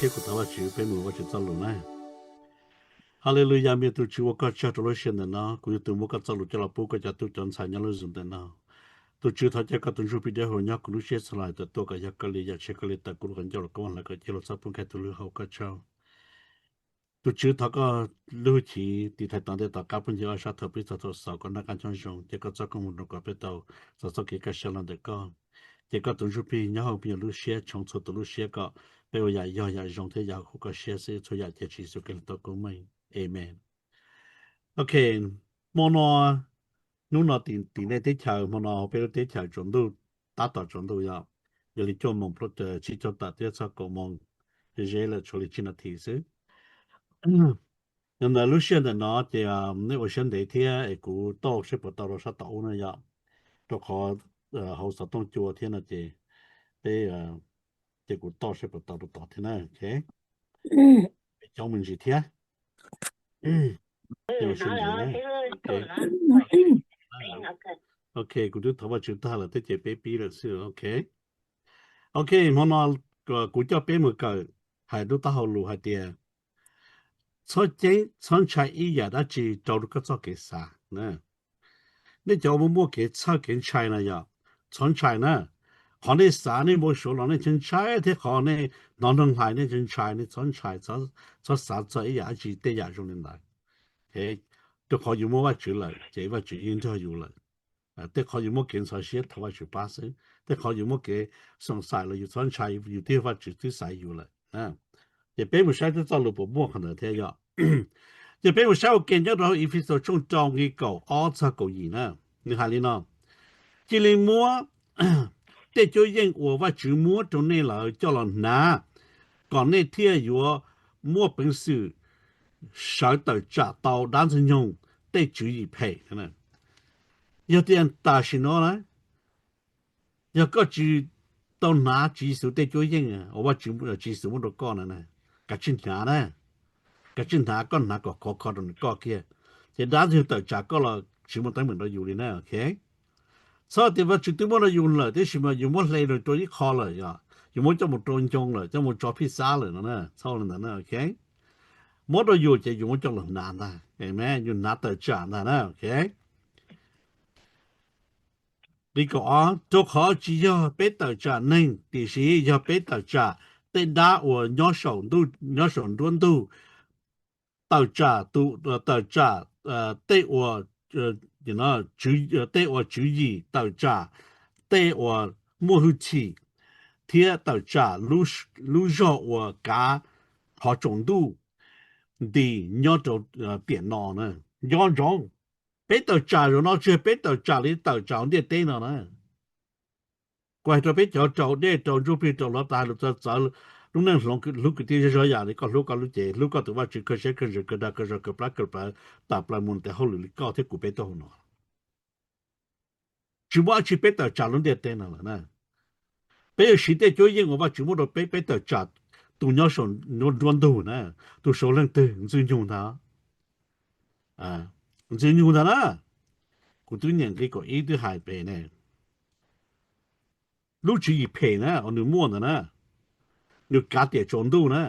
Kuv thov Vajtswv peb mus Vajtswv txoj lus na. Haleluyas, me tus Tswv ua koj tsaug rau lub sij hawm ntawm no, kuv yog tus muab koj txoj lus coj los pub koj cov tub cov ntxhais nyob lub Zoom ntawm no. Tus Tswv thov caw koj tus ntsuj plig dawb huv nyob kuv lub siab txhua lo lus tawm tuaj kom yog koj li yam tshiab koj li tawm kuv lub qhov ncauj los koj vaj hlawv kom cia los txhob poob kag tus lub hauv koj tsaug. Tus Tswv thov koj lub hwj chim tiv thaiv tom ntej tom qab phooj ywg ob sab thaum pib txog thaum xaus kom noj qab nyob zoo, ces koj txoj koob hmoov rau kom peb tau txog txoj kev kaj siab los ntawm koj. Ces koj tus ntsuj plig nyob hauv peb nyuam lub siab tshoov txhua tus lub siab kom peb ua yam yog yam zoo thiab yam hu koj siab xwb, txhua yam cia Tswv Yexus Khetos koob meej. Amen. Ok, hmo no, hnub no tim, tim nej teb chaws, hmo no peb lub teb chaws tsaus ntuj, tab tom tsaus ntuj yog, yog li cuaj moos plaub caug tsib caug tawm thiab txog kaum moos ze ze lawm tshuav li tsib nas this xwb. Yog ntawd lub sij hawm ntawm no ces nej ua siab ntev thiab es kuv toj seb puas tau rau sab tom ub na yom, rau qhov hauv xov tooj cua thiab no ces peb, ces kuv toj seb puas tau rau tod thiab na, ok. Peb coob me ntsis thiab. Ok, kuv twb thov Vajtswv tag lawm thiab ces peb pib lawm xwb, ok. Ok, hmo no kuv coj peb mus kawm hais lub taub hau lus hais tias txhob ceeb txhob ntshai ib yam dab tsi rau koj txoj kev xav. Nej cov uas muaj kev txhawj kev ntshai na yom, txhob ntshai na. Qhov nej xav nej npau suav los nej ntshai ntshai thiab qhov nej hnov neeg hais nej ntshai ntshai, nej txhob ntshai, txhob xav txog ib yam dab tsi tej yam zoo li ntawd. Rau qhov yus muaj Vajtswv lawm ces Vajtswv yeej nrog yus lawm. Tej qhov yus muaj kev ntxhov siab thov Vajtswv pab xwb, tej qhov yus muaj kev xoom xaim los yus txhob ntshai, yus twb yog Vajtswv twb xaiv yus lawm. Ces peb mus saib txoj lus puas muaj qhov ntawd thiab yom. Ces peb mus saib ua ke nyob rau Efexus tshooj rau nqe kaum ob txog kaum yim na. Nws hais li no: Cia li muab tej cuab yeej uas Vajtswv muab rau nej lawm coj los hnav, kom nej thiaj yuav muaj peev xwm sawv tawm tsam tau dab ntxwg nyoog tej tswv yim phem. Yog tias tam sim no na, yog koj tsis tau hnav Tswv Yexus tej cuab yeej uas Vajtswv, Tswv Yexus muab rau koj na, kav tsij hnav na, kav tsij hnav, koj hnav kom khov kho rau nws koj kiag, ces dab ntxwg nyoog tawm tsam koj los tsis muaj teeb meem rau yus li na, ok. Txhob tias Vajtswv twb muab rau yus lawm tab sis mas yus muab hle lawm rau ib qho lawm, yus muab coj mus rau ncoo lawm, coj mus tso phij xab lawm no na, txhob li ntawd na, ok. Muab rau yus ces yus muab coj los hnav ntag, amen, yus hnav tawm tsam ntag na, ok. Nqe kaum ob: Rau qhov tsis yog peb tawm tsam neeg, tiam sis yog peb tawm tsam tej dab uas nyob saum nruab ntug, tawm tsam, tawm tsam tej uas, tej uas tswv yim, tawm tsam tej uas muaj hwj chim, thiab tawm tsam lub zog uas kav qhov tsaus ntuj nti nyob rau tiam no na. Nco ntsoov, peb tawm tsam zaum no tsis yog peb tawm tsam li tawm tsam hauv ntiaj teb no na. Kuv hais rau peb cov raus dej raus ntsuj plig raus hluav taws, hais lus txawv txawv, lub neej hloov hlub kwv tij zej zog yam li koj hlub koj lub cev, hlub koj tus Vajtswv, khaws siab khaws ntsws, kawg dag kawg zog, kawg plab kawg plawv, tawm plaws mus tes hauj lwm li koj thiab kuv peb tuaj hauv no. Tsis muaj dab tsi peb tawm tsam lub ntiaj teb no lawm na. Peb yuav siv tej cuab yeej uas Vajtswv muab rau peb, peb tawm tsam tus nyob saum nruab ntug na, tus saum leej twg, Ntxwg Nyoog ntag. Ntxwg Nyoog ntag na. Kuv twb niam nqe kaum ib twb hais pem ne, lub tswv yim phem na uas nws muaj ntawd na, nws kav tiam tsaus ntuj na.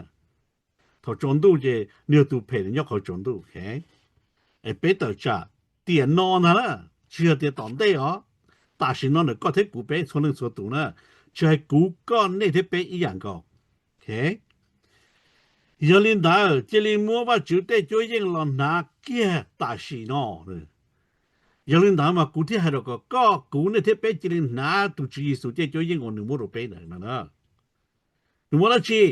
Thaum tsaus ntuj ces nws yog tus phem, nws nyob qhov tsaus ntuj. Es peb tawm tsam tiam no ntag na, tsis yog tias tom ntej os. Tam sim no ntawm koj thiab kuv peb txhua leej txhua tus na, tsis hais kuv, koj, nej thiab peb ib yam nkaus. Yog li ntawd cia li muab Vajtswv tej cuab yeej los hnav kiag tam sim no. Yog li ntawd mas kuv thiaj hais rau kom koj, kuv, nej thiab peb cia li hnav tus Tswv Yexus tej cuab yeej uas nws muab rau peb ntawd no. Nws muab dab tsi?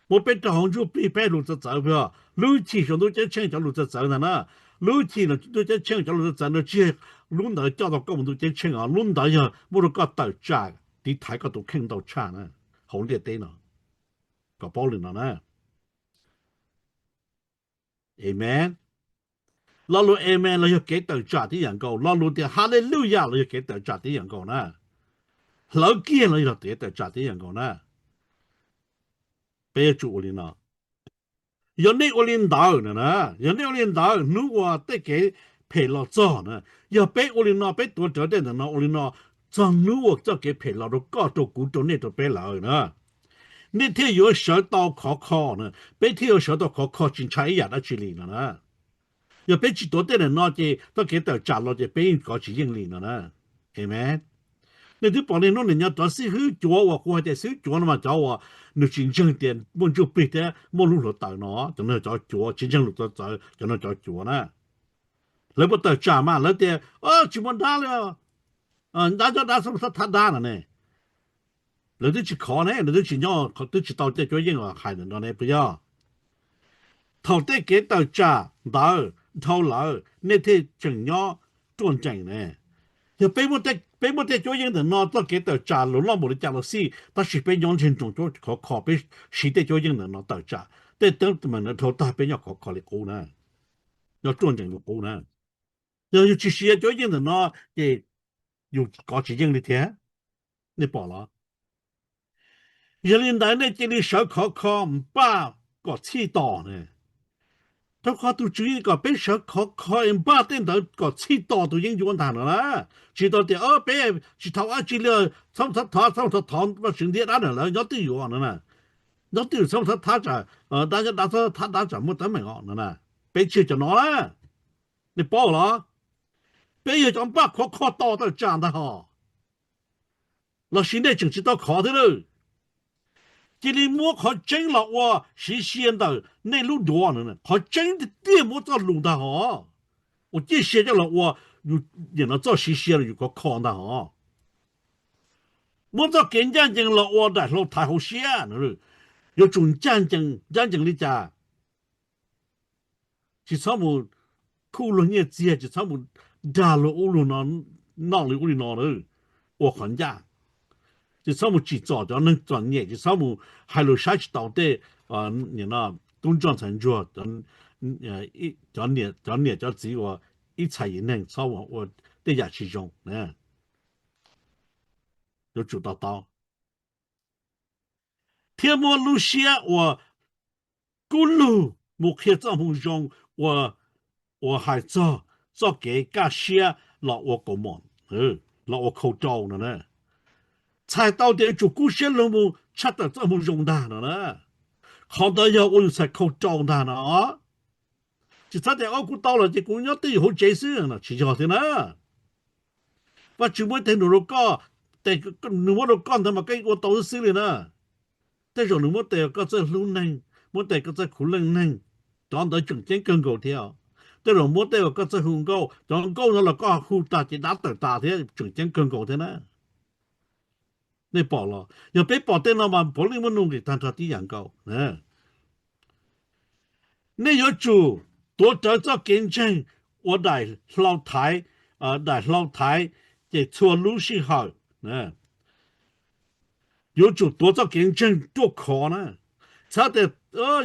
Muab peb rau hauv ntsuj plig peb lus txawv txawv, lub hwj chim saum ntuj ceeb tsheej cov lus txawv txawv ntag na. Lub hwj chim saum ntuj ceeb tsheej cov lus txawv txawv no tsis yog lub ntawd coj tau koj mus ntuj ceeb tsheej os, lub ntawd yog muab rau koj tawm tsam tiv thaiv koj tus kheej ntau tshaj na, hauv ntiaj teb no, kom paub li no na. Amen. Lo lus amen los yog kev tawm tsam tib yam nkaus, lo lus tias hallelujah los yog kev tawm tsam tib yam nkaus na. Hlawv kiag los yog kev tawm tsam tib yam nkaus na. Peb yuav tsum ua li no. Yog nej ua li ntawd na, yog nej ua li ntawd hnub uas tej kev phem los txog na, yog peb ua li no, peb tuav rawv tej ntawm no ua li no, txog hnub uas txoj kev phem los rau koj, rau kuv, rau nej, rau peb lawm na, nej thiaj yuav sawv tau khov kho na. Peb thiaj yuav sawv tau khov kho tsis ntshai ib yam dab tsi li no na. Yog peb tsis tuav tej ntawm no ces txoj kev tawm tsam los ces peb yeej kov tsis yeej li no na. Amen. Nej twb pom niaj hnub nim no cov xib hwb cuav uas kuv hais tias xib hwb cuav no mas cov uas nws tsis ntseeg tias muaj ntsuj plig thiab muaj lub hluav taws no, cov no cov cuav tsis ntseeg lus txawv txawv, cov no cov cuav na. Lawv puas tawm tsam mas lawv tias tsis muaj dab li, dab nyob dab txhob thab dab no ne. Lawv twb tsis khov ne, lawv twb tsis nyob, twb tsis tau tej cuab yeej uas hais ntawm no ne puas yog? Thaum tej kev tawm tsam ntawd dhau lawm nej thiaj tseem nyob ruaj nrees ne. Yog peb muaj tej cuab yeej ntawm no, txoj kev tawm tsam lus loj npaum li cas los xij, tab sis peb nyob ntseg nroos khov kho, peb siv tej cuab yeej ntawm no tawm tsam, tej teeb meem no dhau tag peb nyob khov kho li qub na. Nyob ruaj nrees li qub na. Yog yus tsis siv cuab yeej ntawm no ces yus kov tsis yeej li thiab. Nej pom los? Yog li ntawd nej cia li sawv khov kho npaj kom txhij tos ne. Rau qhov tus Tswv kom peb sawv khov kho npaj tej ntawd kom txhij tos tus yeeb ncuab ntag no na. Tsis tau tias peb tsis tau dab tsi li, txhob thov, txhob thov, Vajtswv ntiab dab ntawm lawv, nyob twj ywm no na. Nyob twj ywm, txhob thov thab tsam dab, nyob dab, txhob thab dab tsam muaj teeb meem os no na. Peb tsis yog cov no na. Nej paub los? Peb yog cov npaj khov kho tos tawm tsam ntag hos. Los sis nej tseem tsis tau khov thiab lawm? Cia li muab qhov tseeb los ua siv sia ntawm nej lub duav. Qhov tseeb tiag tiag muab txoj lus ntag hos, ua ciaj sia coj los ua, yus nim no txoj siv sia los yus khov kho ntag hos. Muab txoj kev ncaj ncees los ua daim hlau thaiv hauv siab. Yuav tsum ncaj ncees, ncaj ncees li cas? Tsis txhob mus khuj luag nyiaj txiag, tsis txhob mus dag luag ub luag no, noj li ub li no, ua qhov ncaj. Tsis txhob mus tsim txom cov neeg txom nyem, tsis txhob mus hais lus saib tsis taus tej tub ntsoj ntxhais ntsuag, cov niam cov txiv uas ib txhais yim neeg, txhob ua tej yam tsis zoo. Yuav tsum to taub thiab muab lub siab uas kub lug mus qhia txoj hmoo zoo uas hais txog txoj kev kaj siab los ua kaus mom, los ua khau rau no. Txhais tau tias yuav tsum kub siab lug mus tshaj tawm txoj hmoo zoo ntag no na. Qhov ntawd yog ua yus txhais khau rau ntag no. Tsis txhob tias ob kuv tau lawm ces kuv nyob twj ywm hauv tsev xwb no, tsis yog thiab na. Vaj tswv muab tes num rau koj, tes nws muab rau koj ntawd mas koj ua tau xwb xwb li na. Tej zaum nws muab tes koj txawj hlub neeg, muab tes koj txawj khuv leej neeg, cov ntawd tseem ceeb kawg nkaus thiab. Tej zaum muab tej uas koj txawj hu nkauj, cov nkauj no los koj hu tag ces dab tawm tas thiab, tseem ceeb kawg nkaus thiab na. Nej pom los? Yog peb pom tej no mas puav leej muaj nuj nqis tag nrho tib yam nkaus. Nej yuav tsum tuav rawv txoj kev ntseeg ua daim hlau thaiv, daim hlau thaiv ces txhua lub sij hawm. Yuav tsum tuav txoj kev ntseeg ruaj khov na. Txhob tias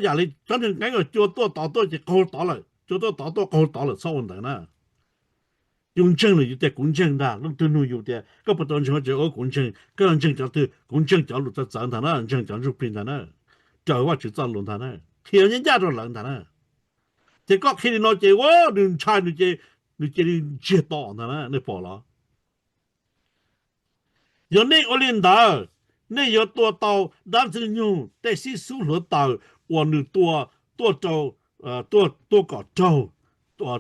yam li tsob ntseeg qeeb uas cua tuaj tod tuaj ces qaug tod lawm, cua tuaj tod tuaj qaug tod lawm, txhob ua ntawd na. Yus ntseeg lawm yus tias kuv ntseeg ntag, leej twg nug yus tias koj puas tau ntseeg Vajtswv, kuv ntseeg. Koj ntseeg cov twg? Kuv ntseeg cov lus txawv txawv ntag na, ntseeg cov ntsuj plig ntag na, raws Vajtswv txoj lus ntag na, qhia ncaj ncaj rau lawv ntag na. Ces koj qhia li no ces ua nws ntshai, nws ces, nws cia li ntsiag to ntag na, nej pom los? Yog nej ua li ntawd, nej yuav tua tau dab ntxwg nyoog tej xib xub hluav taws uas nws tua, tuaj rau, tuaj kom raug, tua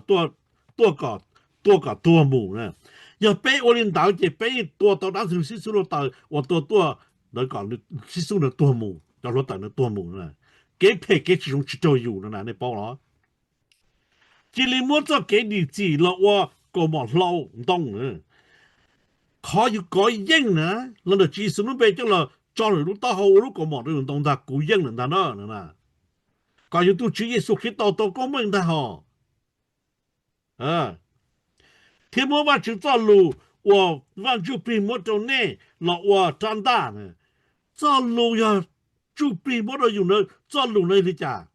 kom tuag mus. Yog peb ua li ntawd ces peb yeej tua tau dab ntxwg nyoog xib xub hluav taws uas tua tuaj ntawd kom xib xub ntawd tuag mus, cov hluav taws ntawd tuag mus. Kev phem kev tsis zoo tsis raug yus no na, nej paub los? Cia li muab txoj kev dim txim los ua kaus mom hlau ntoo. Qhov yus kov yeej na, los ntawm Tswv Yexus lub npe coj los tso lawm lub taub hau ua lub kaus mom rau yus ntoo ntag, kuv yeej lawm ntag na. Kom yus tus Tswv Yexus Khetos tau koob meej ntag hos. Thiab muab Vajtswv txoj lus uas Vaj Ntsuj Plig muab rau nej los ua rab ntaj. Txoj lus yog Ntsuj Plig muab rau yus na, txoj lus no li cas?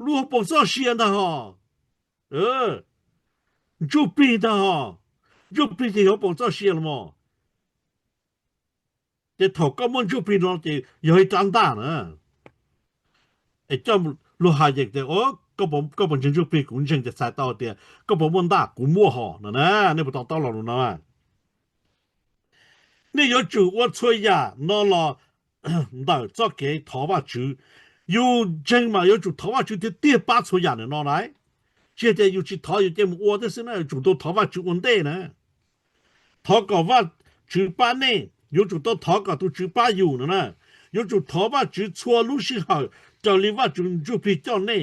Lub hauv paus txoj sia ntag hos. Ntsuj Plig ntag hos. Ntsuj Plig ces yog hauv paus txoj sia los mas. Ces thaum koj muaj Ntsuj Plig no ces yog ib rab ntaj na. Es coj luag hais tias koj puas ntseeg Ntsuj Plig? Kuv ntseeg. Ces txhais tau tias koj puas muaj ntaj? Kuv muaj hos no na. Nej puas to taub lo lus no? Nej yuav tsum ua txhua yam no los ntawm txoj kev thov Vajtswv. Yus ntseeg mas yuav tsum thov Vajtswv tiag tiag pab txhua yam ntawm no na. Tsis tias yus tsis thov yus cia mus ua thiab xwb na, yuav tsum tau thov Vajtswv ua ntej na. Thov kom Vajtswv pab nej, yuav tsum tau thov kom tus Tswv pab yus no na. Yuav tsum thov Vajtswv txhua lub sij hawm raws li Vajtswv ntsuj plig coj nej.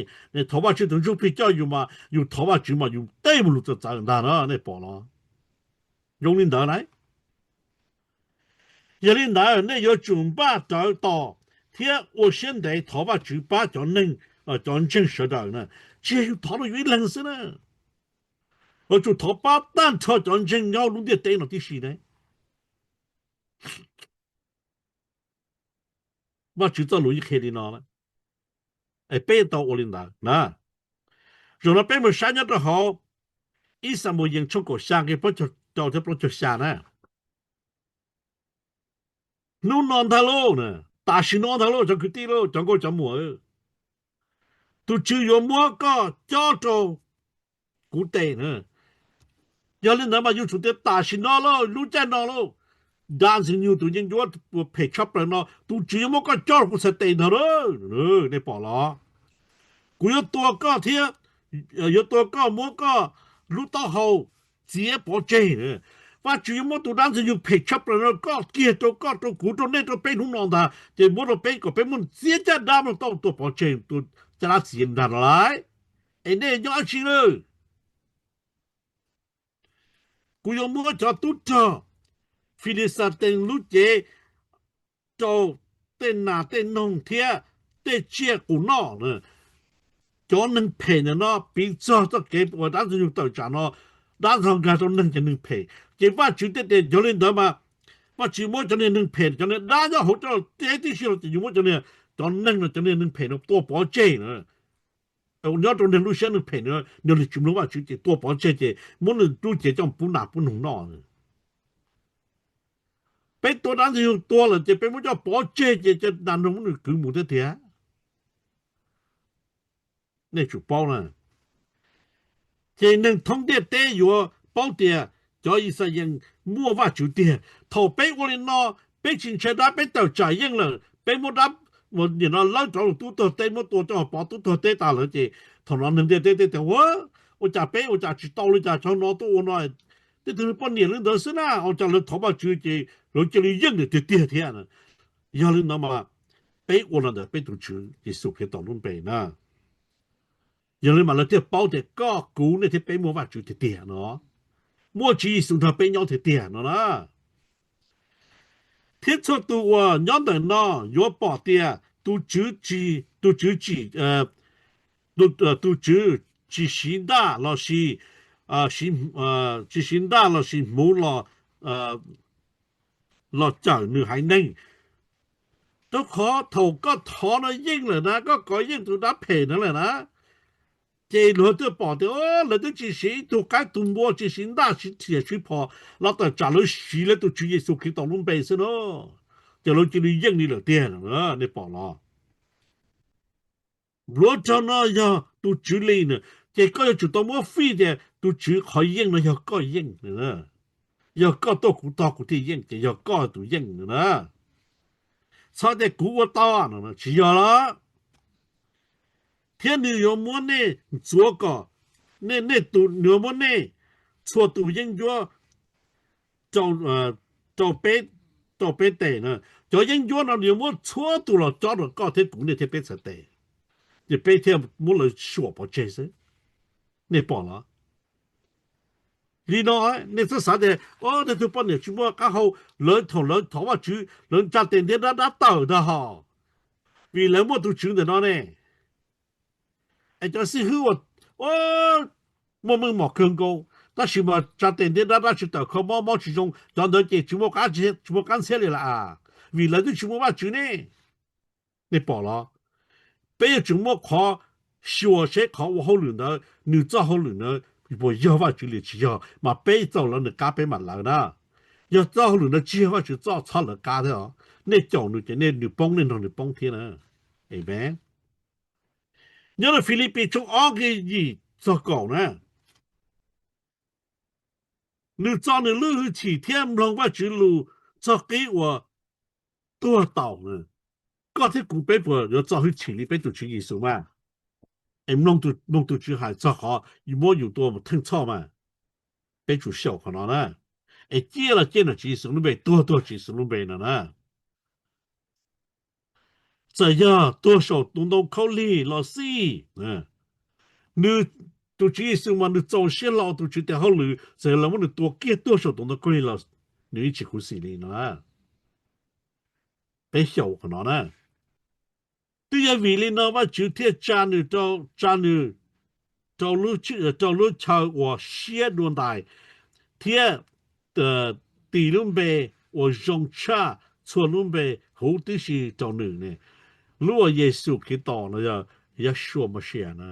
Thov Vajtswv tus ntsuj plig coj yus mas yus thov Vajtswv mas yus tej mus lus txawv txawv ntag na, nej pom los? Zoo li ntawd na. Yog li ntawd nej yuav tsum npaj rawv tos thiab ua siab ntev thov Vajtswv pab cov neeg, cov ntseeg sawv daws na. Tsis yog yus thov rau yus ib leeg xwb na, yuav tsum thov pab tag nrho cov ntseeg nyob lub ntiaj teb no tib si ne. Vajtswv txoj lus yeej qhia li no, es peb tau ua li ntawd na. Zaum no peb mus saib nyob rau hauv ib Xamuyees tshooj kaum xya nqe plaub caug rau thiab plaub caug xya na. Hnub no ntag lauj, tam sim no ntag lauj cov kwv tij lauj, cov nkauj cov muam, tus Tswv yuav muab koj cob rau kuv tes na. Yog li ntawd mas yuav tsum tias tam sim no lauj, lub caij no lauj, dab ntxwg nyoog tus yeeb ncuab uas phem tshaj plaws no, tus Tswv yuav muab koj cob rau kuv txhais tes ntag lauj. Nej pom los? Kuv yuav tua koj thiab, yuav tua koj muab koj lub taub hau txiav pov tseg. Vajtswv yuav muab tus dab ntxwg nyoog phem tshaj plaws no koj kiag rau koj, rau kuv, rau nej, rau peb hnub no ntag, ces muab rau peb kom peb muab txiav caj dab no tau tua pov tseg, tua caj dab txiv ntag no lauj. Es nej nyob dab tsi lawm? Kuv yuav muab cov tub rog Filixatees lub cev rau tej nas tej noog thiab tej tsiaj qus noj. Cov neeg phem ntawm no piv txog txoj kev uas dab ntxwg nyoog tawm tsam no, dab ntxhov nkag rau neeg ces neeg phem. Ces Vajtswv thiaj tias yog li ntawd mas Vajtswv muab cov niag neeg phem, cov niag dab nyob hauv cov teb tib si los ces yus muab cov niag, cov neeg no, cov niag neeg phem no tua pov tseg na. Nyob rau neeg lub siab neeg phem no, nws tsis mloog Vajtswv ces tua pov tseg ces muab nws lub cev coj pub nas pub noog noj. Peb tua dab ntxwg nyoog tua lawm ces peb muab coj pov tseg ces cov nas noog muab nws kwv mus thiab tiag. Nej tsum paub na. Ces neeg thoob ntiaj teb yuav paub tias cov Yixalayees muaj Vajtswv tiag. Thaum peb ua li no, peb tsis ntshai dab, peb tawm tsam yeej lawm, peb muab dab, nim no lawb rov lub tub tuag teb, muab tua coj pov tub tuag teb tas lawm ces thaum no neeg ntiaj teb tias ua, ua cas peb ua cas tsis tau li cas, cov no tuaj ua no, tej tug poj niam li ntawd xwb na, ua cas lawv thov Vajtswv ces lawv cia li yeej lawm tiag tiag thiab. Yog li no mas peb ua los ntawm peb tus Tswv Yexus Khetos lub npe na. Yog li mas lawv thiaj paub tias koj kuv nej thiab peb muaj Vajtswv tiag tiag no, muaj Tswv Yexus nrog peb nyob tiag tiag no na. Thiab txhua tus uas nyob ntawm no yuav pom tias tus Tswv tsis, tus Tswv tsis, tus, tus Tswv tsis siv ntaj los sis, tsis siv ntaj los sis hmuv los, los cawm nws haiv neeg. Rau qhov thaum koj thov no yeej lawm na, koj kov yeej tus dab phem no lawm na, ces luag twb pom tias lawv twb tsis siv ib tug qaib tug npua, tsis siv ntaj siv riam siv phom los tawm tsam, lawv siv lawv tus Tswv Yexus Khetos lub npe xwb no, ces lawv cia li yeej li lawm tiag. Nej pom los? Npluav rog no yog tus Tswv li na, ces koj yuav tsum tau muab fij tias tus Tswv qhov yeej no yog koj yeej, yog koj tuaj kuv tog kuv thiaj yeej, ces yog koj tus yeej na. Txhob tias kuv ua tau, tsis yog los. Thiab nws yuav muab nej ntxuav kom, nej, nej tus, nws yuav muab nej txhua tus yeeb ncuab rau, rau peb, rau peb tes na. Cov yeeb ncuab no nws yuav muab txhua tus los cob rau koj thiab kuv, nej thiab peb txhais tes, ces peb thiaj muab lawv suam pov tseg xwb. Nej pom los? Li no, nej txhob xav tias o, tej tug poj niam tsis muaj qab hau, lawv thaum lawv thov Vajtswv lawv tsa tes ntiab dab dab tawm ntag hos, vim lawv muaj tus Tswv ntawm no ne. Es cov xib hwb uas muaj meej mom kawg nkaus, tab sis mas tsa tes ntiab dab dab tsis tawm, kho mob mob tsis zoo, cov ntawd ces tsis muaj qab, tsis muaj qab ntxhiab li lawm as, vim lawv twb tsis muaj Vajtswv ne. Nej pom los? Peb yuav tsum muaj qhov xyuas seb qhov ua hauj lwm ntawd, nws txoj hauj lwm ntawd puas yog Vajtswv li tsis yog, mas peb txaus lawv nws qab peb mam lawv na. Yog txoj hauj lwm ntawd tsis yog Vajtswv txoj, txhob lawv qab thiab os. Nej caum nws ces nej, nws poob nej nrog nws poob thiab na. Amen. Nyob rau Filipis tshooj ob nqe yim txog kaum na, nws txo nws lub hwj chim thiab mloog Vajtswv lus txog qib uas tuag tau na. Koj thiab kuv peb puas yuav txo hwj chim li peb tus Tswv Yexus mas? Es mloog tus Tswv hais txog qhov yus muab yus tua mus theej txhoj mas, peb tsum xyaum qhov no na. Es ciaj los ciaj ntawm Tswv Yexus lub npe, tuag tuag Tswv Yexus lub npe no na. Txawm yog tuag saum tus ntoo khaub lig los xij, nws, tus Tswv Yexus mas nws txaus siab hlo ua tus Tswv tes hauj lwm, txawm yog lawv muab nws tua kiag tuag saum tus ntoo khaub lig los nws yeej tsis khuv xim li no. Peb xyaum qhov no na. Twb yog vim li no Vajtswv thiaj tsa nws rau, tsa nws rau lub chaw uas siab dua ntais, thiab tis lub npe uas zoo tshaj txhua lub npe huv tib si rau nws ne. Lub uas Yexus Khetos no yog Yahshua Mashiach na.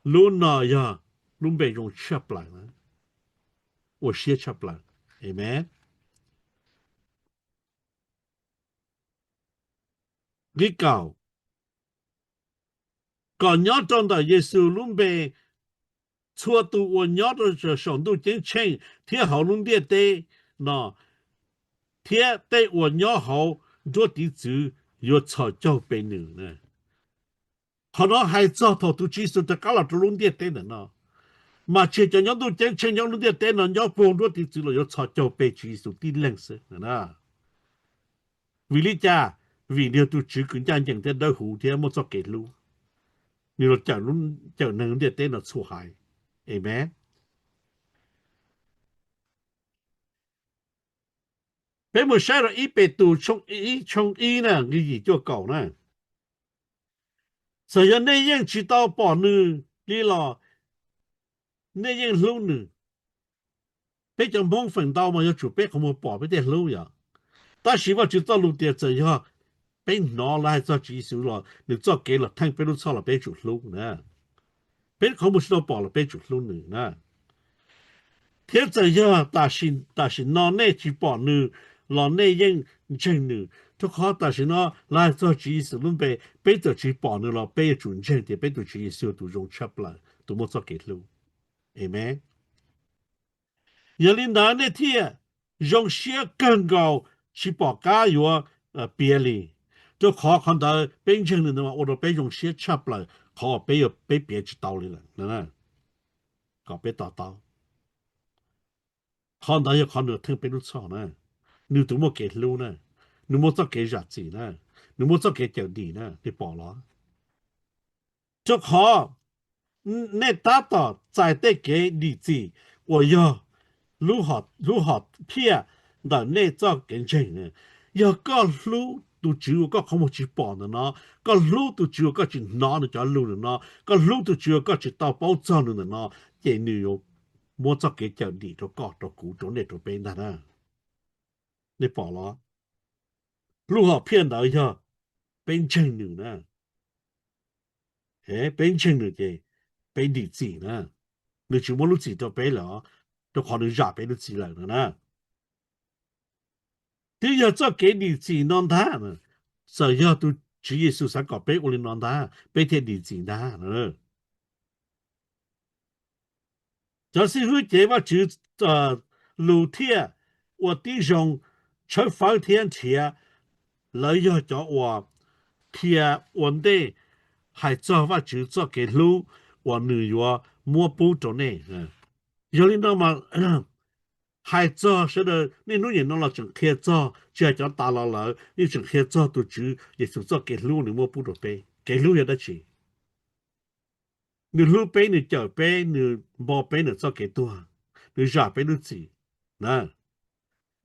Lub no yog lub npe zoo tshaj plaws, ua siab tshaj plaws. Amees. Nqi kaum, kom nyob rau ntawm Yexus lub npe, txhua tus uas nyob rau saum ntuj ceeb tsheej thiab hauv lub ntiaj teb no, thiab tej uas nyob hauv nruab tiv txwv yuav txhos caug pe nws. Qhov no hais txog thaum tus Tswv Yexus rov qab los rau lub ntiaj teb ntawm no, mas tsis yog cov nyob ntuj ceeb tsheej nyob lub ntiaj teb no nyob puag nruab tiv txwv los yuav txhos caug pe Tswv Yexus tib leeg xwb. Vim li cas? Vim nws yog tus Tswv kws ncaj ncees thiab dawb huv thiab muaj txoj kev hlub, nws los cawm neeg ntiaj teb no txhua haiv. Amees. Peb mus saib rau ib Petus tshooj ib na, nqi yim cuaj kaum na. Txawm yog nej yeej tsis tau pom nws li los nej yeej hlub nws. Peb cov Hmoob feem ntau mas yuav tsum peb qhov muag pom peb thiaj hlub yom. Tab sis Vajtswv txoj lus tias txawm yog peb hnov lawv hais txog Tswv Yexus los nws txoj kev los theej peb lub txhoj los peb tsum hlub na. Peb qhov muag tsis tau pom los peb tsum hlub nws na. Thiab txawm yog tam sim no nej tsis pom nws los nej yeej ntseeg nws, rau qhov tam sim no lawv hais txog Tswv Yexus lub npe, peb txawm tsis pom nws los peb yuav tsum ntseeg tias peb tus Tswv Yexus yog tus zoo tshaj plaws, tus muaj txoj kev hlub. Amees. Yog li ntawd nej thiaj zoo siab kawg nkaus tsis pom qab yuav piav li, rau qhov qhov ntawd peb ntseeg nws ntawd mas ua rau peb zoo siab tshaj plaws qhov uas peb, peb piav tsis tau li lawm. Kom peb to taub, qhov ntawd yog qhov nws theej peb lub txhoj na. Nws tus muaj kev hlub na, nws muaj txoj kev zam txim na, nws muaj txoj kev cawm dim na, nej pom los? Rau qhov nej tab tom txais tej kev dim txim uas yog lub hom phiaj ntawm nej txoj kev ntseeg. Yog koj hlub tus Tswv uas koj qhov muag tsis pom ntawm no, koj hlub tus Tswv uas koj tsis hnov nws cov lus ntawm no, koj hlub tus Tswv uas koj tsis tau paub txog nws ntawm no, ces nws yuav muab txoj kev cawm dim rau koj, rau kuv, rau nej, rau peb ntag na. Nej pom los? Lub hom phiaj ntawd yog peb ntseeg nws na. Peb ntseeg nws ces peb dim txim na. Nws tsis muab lub txim rau peb lawm, rau qhov nws zam peb lub txim lawm no na. Twb yog txoj kev dim txim no ntag, txawm yog tus Tswv Yexus xav kom peb ua li no ntag peb thiaj dim txim ntag. Cov xib hwb cev Vajtswv lus thiaj ua tib zoo tshawb fawb thiab nrhiav. Lawv yog cov uas qhia ua ntej hais txog Vajtswv txoj kev hlub uas nws yuav muab pub rau nej. Yog li no mas hais txog sawv daws niaj hnub nim no los tseem qhia txog, tsis hais cov tas los lawm yeej tseem qhia txog tus Tswv Yexus txoj kev hlub nws muab pub rau peb. Kev hlub yog dab tsi? Nws hlub peb, nws cawm peb, nws npo peb ntawm txoj kev tuag, nws zam peb lub txim na.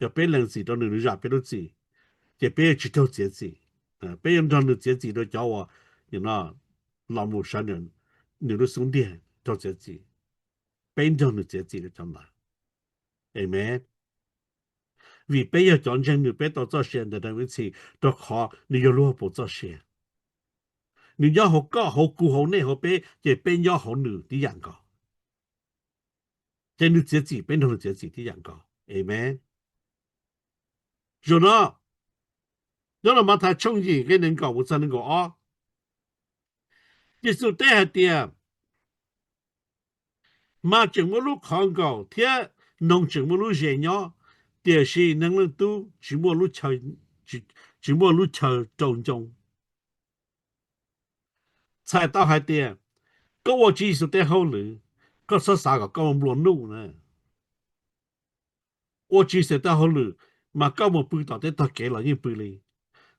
Yog peb lees txim rau nws, nws zam peb lub txim, ces peb yuav tsis raug txiav txim. Peb yuav nrog nws txiav txim rau cov uas los mus sawv nws lub xub ntiag raug txiav txim. Peb nrog nws txiav txim rau cov ntawd. Amees. Vim peb yog cov ntseeg nws, peb tau txoj sia ntawm nws ib txhis, rau qhov nws yog lub hauv paus txoj sia. Nws nyob hauv koj, hauv kuv, hauv nej, hauv peb, ces peb nyob hauv nws tib yam nkaus. Ces nws txiav txim, peb nrog nws txiav txim tib yam nkaus. Amees. Zaum no, nyob rau Mathais tshooj yim nqe nees nkaum mus txog nees nkaum ob, Yexus teb hais tias, mas tseem muaj lub qhov nkaum thiab noog tseem muaj lub zes nyob, tiam sis Neeg Leej Tub tsis muaj lub chaw tsis, tsis muaj lub chaw rau ncoo. Txhais tau hais tias koj ua Tswv Yexus tej hauj lwm, koj txhob xav kom koj mus nplua nuj na. Ua Tswv Yexus tej hauj lwm, mas koj mus pw tom tej tog kev los yeej pw li.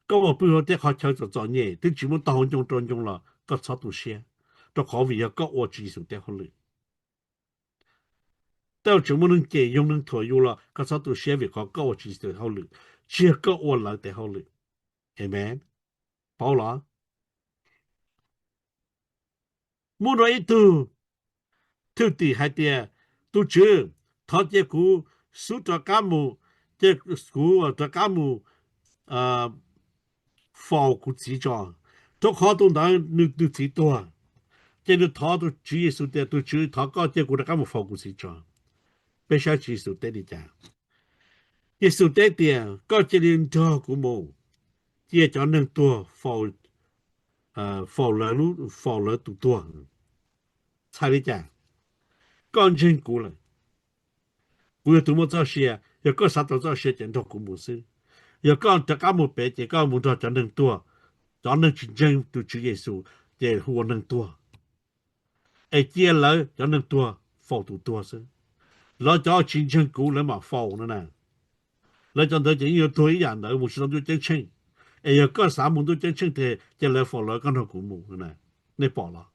Koj mus pw hauv tej qhov chaw txom txom nyem twb tsis muaj tau hauv ncoo rau ncoo los koj txhob tu siab, rau qhov vim yog koj ua Tswv Yexus tej hauj lwm. Tej zaum tseem muaj neeg cem yus, neeg thuam yus los koj txhob tu siab, vim qhov koj ua Tswv Yexus hauj lwm, tsis yog koj ua lawv tej hauj lwm. Amen. Paub los? Muaj dua ib tug thwj tim hais tias, tus Tswv, thov cia kuv xub rov qab mus, cia kuv rov qab mus faus kuv txiv tso, rau qhov tus ntawd nws, nws txiv tuag. Ces nws thov tus Tswv Yexus tias, tus Tswv, thov koj cia kuv rov qab mus faus kuv txiv tso. Peb saib Tswv Yexus teb li cas. Yexus teb tias, koj cia li nrog kuv mus, cia cov neeg tuag faus, faus lawv, faus lawv tus tuag. Txhais li cas? Koj ntseeg kuv lawm, kuv yog tus muaj txoj sia, yog koj xav tau txoj sia ces nrog kuv mus xwb. Yog koj rov qab mus pem ces koj mus nrog cov neeg tuag, cov neeg tsis ntseeg tus Tswv Yexus ces hu ua neeg tuag. Es cia lawv cov neeg tuag faus tus tuag xwb. Lawv cov tsis ntseeg kuv lawv mam faus no na. Lawv cov ntawd ces yeej yuav tuag ib yam ntawd mus tsis tau ntuj ceeb tsheej. Es yog koj xav mus ntuj ceeb tsheej tiag ces lawv faus lawv, koj nrog kuv mus no na. Nej pom los?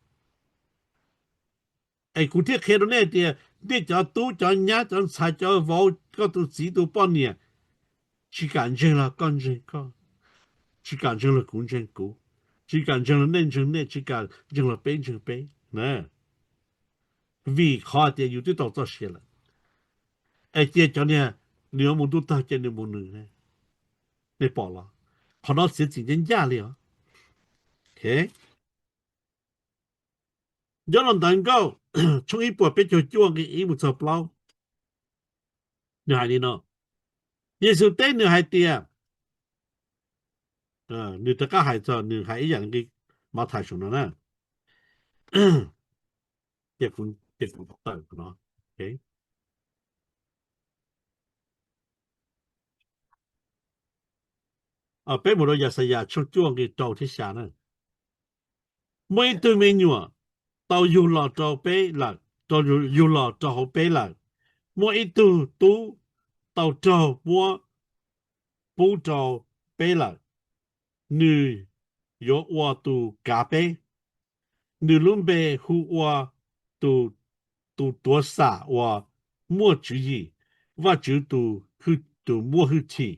Es kuv thiaj qhia rau nej tias nej cov tub cov nyab cov ntxhais cov vauv, koj tus txiv tus poj niam, tsis kam ntseeg los koj ntseeg koj, tsis kam ntseeg los kuv ntseeg kuv, tsis kam ntseeg los nej ntseeg nej, tsis kam ntseeg los peb ntseeg peb na. Vim qhov hais tias yus twb tau txoj sia lawm. Es cia cov niag nws yuav mus ntuj tag cia nws mus nws. Nej pom los? Qhov no txiav txim ncaj ncaj li os. Nyob los ntawv Nkauj tshooj ib puas peb caug cuaj nqe ib mus txog plaub, nws hais li no. Yexus teb nws hais tias, nws rov qab hais txog, nws hais ib yam nqe Mathais saum no na. Ces kuv, ces kuv tawm no. Peb mus rau Yaxayas tshooj cuaj nqe rau thiab xya na. Muaj ib tug me nyuam tau yug los rau peb lawm, tau yug los rau hauv peb lawm. Muaj ib tug tub tau raug muab pub rau peb lawm. Nws yuav ua tus kav peb. Nws lub npe hu ua tus, tus tuav xam uas muaj tswv yim, Vajtswv tus, tus muaj hwj chim,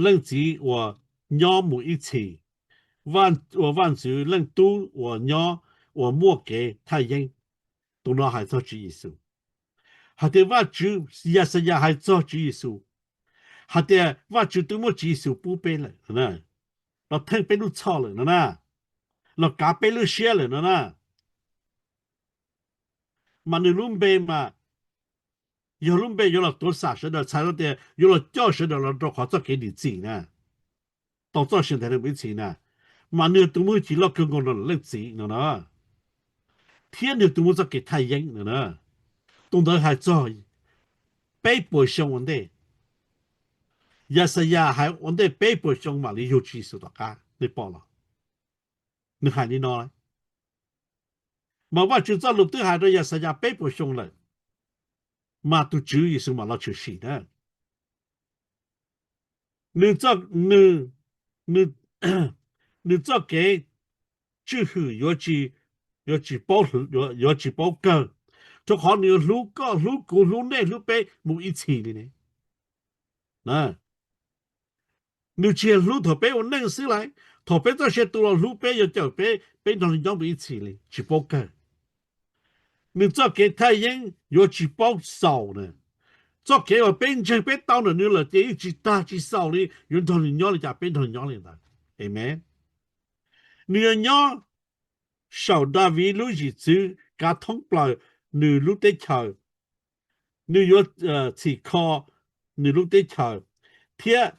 Leej Txiv uas nyob mus ib txhis, ua Vaj Ntxwv Leej Tub uas nyob, uas muaj kev thaj yeeb. Tus no hais txog Tswv Yexus. Hais tias Vajtswv, Yaxayas hais txog Tswv Yexus, hais tias Vajtswv twb muab Tswv Yexus pub peb lawm, los theej peb lub txhoj lawm no na, los kav peb lub siab lawm no na. Mas nws lub npe mas yog lub npe yuav los tuav xam sawv daws, txhais tau tias yuav los coj sawv daws los rau qhov txoj kev dim txim na, tau txoj sia ntawm ib txhis na. Mas nws tus muaj hwj chim loj kawg nkaus no lawm, Leej Txiv no na, thiab nws tus muaj txoj kev thaj yeeb no na. Tus ntawd hais txog peb puas xyoo ua ntej. Yaxayas hais ua ntej peb puas xyoo mam li yug Tswv Yexus tom qab, nej pom los? Nws hais li no. Mas Vajtswv txoj lus twb hais rau Yaxayas peb puas xyoo lawm, mas tus Tswv Yexus mam los tshwm sim na. Nws, nws, nws txoj kev tswj hwm yuav tsis, yuav tsis paub, yuav tsis paub kawg, rau qhov nws yuav hlub koj, hlub kuv, hlub nej, hlub peb mus ib txhis li ne. Nws tsis yog hlub thaum peb ua neej xwb lauj, thaum peb txoj sia tu los hlub peb, yuav cawm peb, peb nrog nws nyob mus ib txhis li, tsis paub kawg. Nws txoj kev thaj yeeb yuav tsis paub xaus na. Txoj kev uas peb ntseeg peb tau ntawm nws lawm ces yeej tsis tag tsis xaus li, yuav nrog nws nyob li cas peb nrog nws nyob li ntawd. Amen. Nws yuav nyob saum Daviv lub zwm txwv kav thoob plaws nws lub teb chaws. Nws yuav txhim kho nws lub teb chaws thiab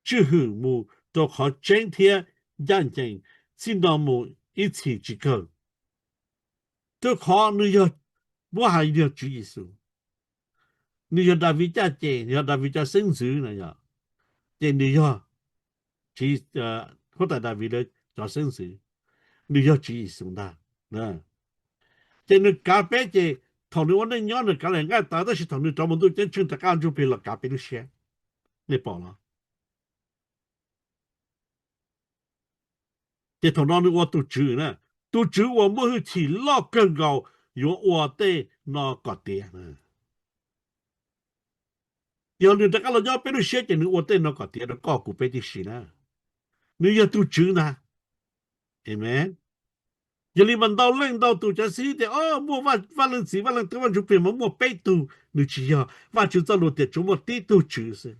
tswj hwm mus rau qhov tseeb thiab ncaj ncees, txij no mus ib txhis tsis kawg. Rau qhov nws yog, muab hais yog Tswv Yexus, nws yog Daviv caj ces, yog Daviv cov xeeb ntxwv na yom, ces nws yog huab tais Daviv lawv cov xeeb ntxwv, nws yog Tswv Yexus ntag. Ces nws kav peb ces thaum nws ua neej nyob nws kav li nqaij tawv, tab sis thaum nws rov mus ntuj ceeb tsheej rov qab ntsuj plig los kav peb lub siab. Nej pom los? Ces thaum no nws ua tus Tswv na, tus Tswv uas muaj hwj chim loj kawg nkaus yuav ua tej no kom tiav. Yog nws rov qab los nyob peb lub siab ces nws ua tej no kom tiav rau koj kuv peb tib si na. Nws yog tus Tswv ntag. Amen. Yog li mas ntau leej ntau tus cov xib hwb tias o muaj Vaj Leej Txiv, Vaj Leej Tub, Vaj Ntsuj Plig mas muaj peb tug, nws tsis yog. Vajtswv txoj lus tias tsuas muaj tib tug Tswv xwb,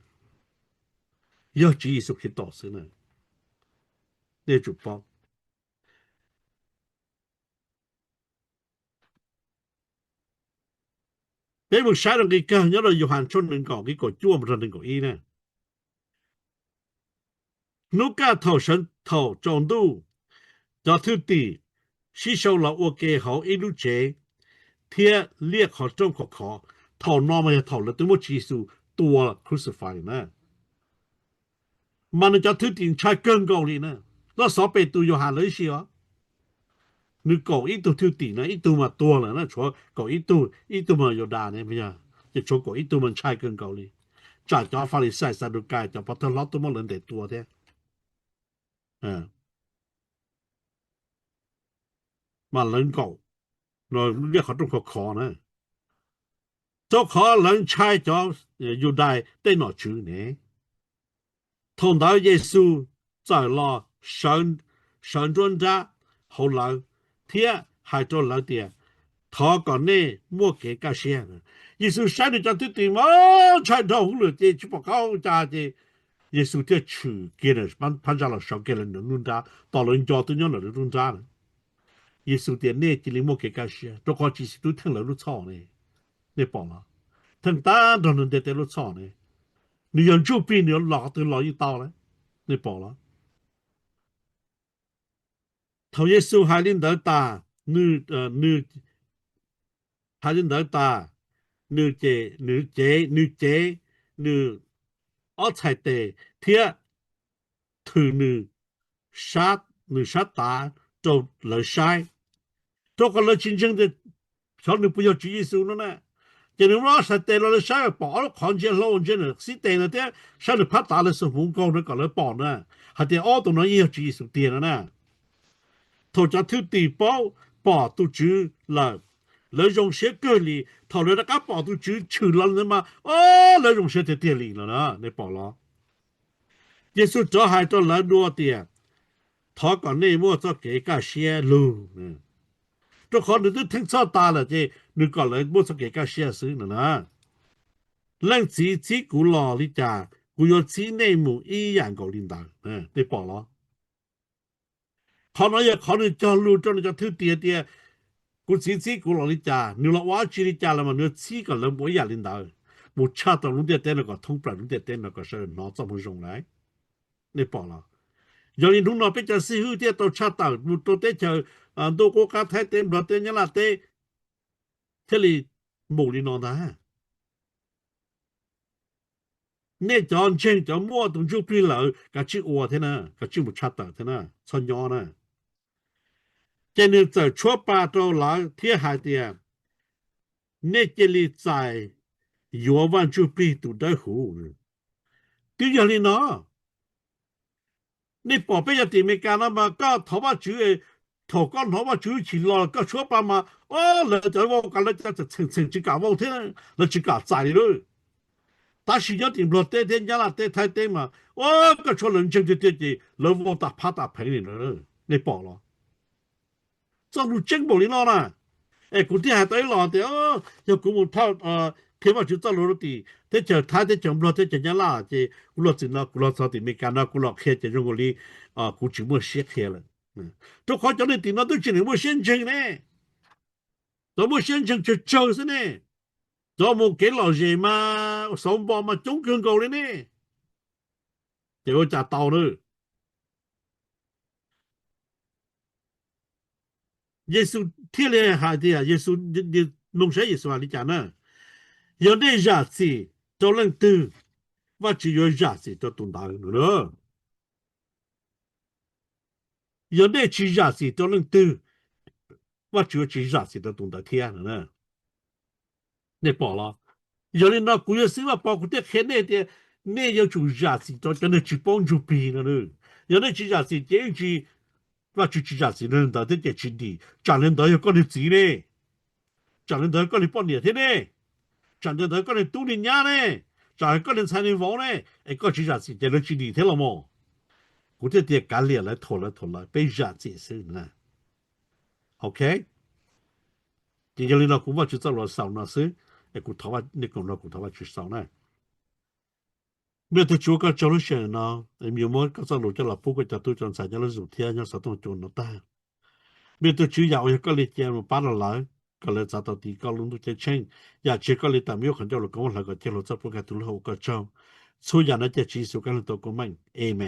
yog Tswv Yexus Khetos xwb na. Nej tsum paub. Peb mus saib rau nqi kawg nyob rau Yauhas tshooj nees nkaum nqi kaum cuaj mus rau nees nkaum ib na. Hnub kaj thaum sawv thaum tsaus ntuj, cov thwj tim sib sau los ua ke hauv ib lub tsev thiab liaj qhov rooj khov khov. Thaum no mas yog thaum lawv twb muab Tswv Yexus tua crucify na. Mas nws cov thwj tim ntshai kawg nkaus li na. Loj xov Petus, Yauhas lawv ib si os. Nws kaum ib tug thwj tim no, ib tug mas tuag lawm na, tshuav kaum ib tug, ib tug mas Yudas ne, ces tshuav kaum ib tug mas ntshai kawg nkaus li. Tsam cov Falixais Xadukais cov pov thawj hlob tuaj muab lawv ntes tua thiab. Mas lawv nkaum no liaj qhov rooj khov khov na, rau qhov lawv ntshai cov Yudais tej nom tswv ne. Thaum ntawd Yexus txawm los sawv nruab nrab hauv lawv thiab hais rau lawv tias, thov kom nej muaj kev kaj siab. Yexus saib nws cov thwj tim mas ntshai dhau hwv lawm ces tsis pom qab ua cas ces Yexus thiaj tshwm kiag phab ntsa los sawv kiag lawv nruab nrab, tos lawv nco twb nyob ntawm lawv nruab nrab na. Yexus tias nej cia li muaj kev kaj siab rau qhov Tswv Yexus twb theej lawv lub txhoj ne. Nej pom los? Theej tag nrho nws ntiaj teb lub txhoj ne. Nws yog ntsuj plig, nws yuav los qhov twg los yeej tau lawm. Nej pom los? Thaum Yexus hais li ntawd tas, nws, nws hais li ntawd tas, nws ces, nws cev, nws cev nws ob txhais tes thiab thwm nws sab, nws sab tav rau lawv saib, rau qhov lawv tsis ntseeg tias xyov nws puas yog Tswv Yexus no na. Ces nws muab ob txhais tes los lawv saib pom ob lub qhov ntsia hlau ntsia nws xib tes ntawd thiab saib nws phab tav lawv xuas hmuv nkaug no kom lawv pom na, hais tias ob tus no yeej yog Tswv Yexus tiag no na. Thaum cov thwj tim paub, pom tus Tswv lawm, lawv zoo siab kawg li. Thaum lawv rov qab pom tus Tswv tshwm los li ntawd mas, o, lawv zoo siab tiag tiag li no na, nej pom los? Yexus rov hais rau lawv dua tias, thov kom nej muaj txoj kev kaj siab lug, rau qhov nws twb theej txhoj tas lawm ces nws kom lawv muaj txoj kev kaj siab xwb no na. Leej Txiv txib kuv los li cas, kuv yuav txib nej mus ib yam nkaus li ntawd. Nej pom los? Qhov no yog qhov nws cog lus rau nws cov thwj tim tias, kuv Txiv txib kuv los li cas, nws los ua dab tsi li cas los mas nws yuav txib kom lawv mus ib yam li ntawd, mus tshaj tawm lub ntiaj teb no kom thoob plaws lub ntiaj teb no kom sawv daws hnov txoj moo zoo lawm. Nej pom los? Yog li hnub no peb cov xib hwb thiaj tau tshaj tawm mus rau teb chaws ntuj qub qab Thaib teb, Nplog teb, Nyab Laj teb, thiaj li mus li no ntag. Nej cov ntseeg cov muaj tus ntsuj plig lawm kav tsij ua thiab na, kav tsij mus tshaj tawm thiab na, txhob nyob na. Ces nws txawm tshuab pa rau lawv thiab hais tias, nej cia li txais yuav Vaj Ntsuj Plig tus Dawb Huv. Twb yog li no, nej pom peb cov tim Amelikas no mas koj thov Vajtswv, thaum koj hnov Vajtswv hwj chim los koj tshuab pa mas, o, lawv cov vauj ko lawv cov txheem txheem tsis kam vauj thiab, lawv tsis kam txais li lawm. Tab sis nyob tim Nplog teb thiab Nyab Laj teb, Thaib teb mas, o, koj tshuab lawv ntseeg tiag tiag ces lawv vauj tas phab tas pheev li lawm. Nej pom los? Txoj lus tseeb npaum li no na. Es kuv thiaj hais tau ib los tias, yog kuv mus thawj, qhia Vajtswv txoj lus rau tim teb chaws Thaib, teb chaws Nplog, teb chaws Nyab Laj ces kuv los txim no kuv los txog tim Amelikas no kuv los qhia ces zoo nkaus li kuv tsis muaj siab qhia lawm. Rau qhov cov neeg tim no twb tsis muaj siab ntseeg ne. Cov muaj siab ntseeg tsawg tsawg xwb ne. Cov mus kev lom zem mas xauv npo mas coob kawg nkaus li ne. Ces ua cas tau na? Yexus thiaj li hais tias, Yexus, mloog saib Yexus hais li cas na. Yog nej zam txim rau leej twg, Vajtswv yuav zam txim rau tus ntawd no. Yog nej tsis zam txim rau leej twg, Vajtswv yuav tsis zam txim rau tus ntawd thiab no. Nej pom los? Yog li no kuv yog xib hwb Vaj Pov kuv thiaj qhia nej tias nej yuav tsum zam txim rau cov neeg tsis paub ntsuj plig no. Yog nej tsis zam txim ces yeej tsis, Vajtswv tsis zam txim rau ntawd thiab ces tsis dim. Tsam li ntawd yog koj niag txiv ne, tsam li ntawd yog koj niag poj niam thiab ne, tsam li ntawd yog koj niag tub niag nyab ne, tsam yog koj niag ntxhais niag vauv ne, es koj tsis zam txim ces lawv tsis dim thiab los mas. Kuv thiaj tias kav liam lawv, thuam lawv, thuam lawv, peb zam txim xwb na. Ok, ces yog li no kuv Vajtswv txoj lus xaus no xwb, es kuv thov nej koom no kuv thov Vajtswv xaus na. Vim tus Tswv ua koj tsaug lub sij hawm no, es muab koj txoj lus coj los pub koj cov tub cov ntxhais nyob lub zos thiab nyob xov tooj cua no tag. Vim tus Tswv yam uas yog koj li cia mus pab rau lawv kom lawv txav tau tiv koj lub ntuj ceeb tsheej, yam tsis yog koj li tawm mus ua qhov ncauj los koj muab hlawv kom ciaj hluas txoj puab kag tus lub hau ua koj tsaug. Txhua yam no caij Tswv Yexus kab lig tau koob meej, amen.